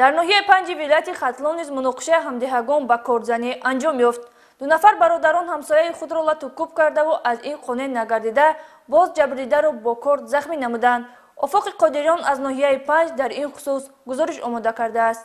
Дар ноҳияи Панҷи вилояти Хатлон низ муноқишаи ҳамдиҳагон ба кордзанӣ анҷом ёфт. Ду нафар бародарон ҳамсояи худро лату кӯб кардаву аз ин қонеъ нагардида, боз ҷабрдидаро бо корд захмӣ намуданд. Офоқи Қодириён аз ноҳияи Панҷ дар ин хусус гузориш омода кардааст.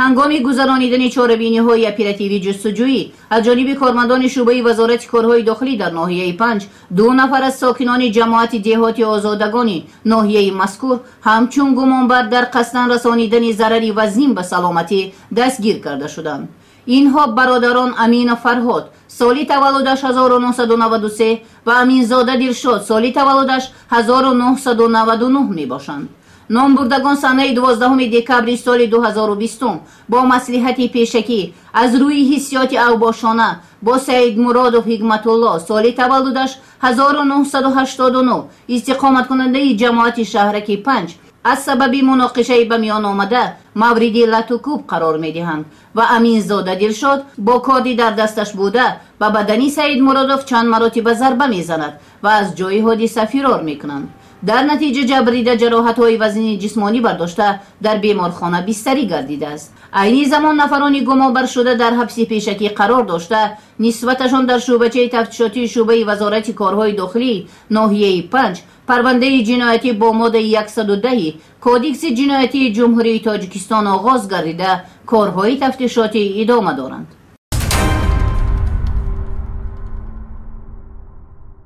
Ҳангоми гузаронидани чорабиниҳои оперативӣ ҷустуҷӯӣ аз ҷониби кормандони шӯъбаи Вазорати корҳои дохилӣ дар ноҳияи Панҷ, ду нафар аз сокинони ҷамоати деҳоти Озодагони ноҳияи мазкур ҳамчун гумонбар дар қасдан расонидани зарари вазнин ба саломатӣ дастгир карда шуданд. Инҳо бародарон Аминов Фарҳод, соли таваллудаш 1993, ва Аминзода Дилшод, соли таваллудаш 1999 мебошанд. Номбурдагон санаи 12 декабри соли 2020 бо маслиҳати пешакӣ аз рӯи ҳиссиёти авбошона бо Саидмуродов Ҳикматулло, соли таваллудаш 1989, истиқоматкунандаи ҷамоати шаҳраки Панҷ, аз сабаби муноқишаи ба миён омада мавриди латукӯб қарор медиҳанд ва Аминзода Дилшод бо корди дар дасташ буда ба бадани Саидмуродов чанд маротиба зарба мезанад ва аз ҷои ҳодиса фирор мекунанд. Дар натиҷа ҷабрдида ҷароҳатҳои вазнини ҷисмонӣ бардошта, дар беморхона бистарӣ гардидааст. Айни замон нафарони гумонбаршуда дар ҳабси пешакӣ қарор дошта, нисбаташон дар шӯъбачаи тафтишотии шӯъбаи Вазорати корҳои дохилӣ ноҳияи Панҷ парвандаи ҷиноятӣ бо моддаи 110 Кодекси ҷиноятии Ҷумҳурии Тоҷикистон оғоз гардида, корҳои тафтишотӣ идома доранд.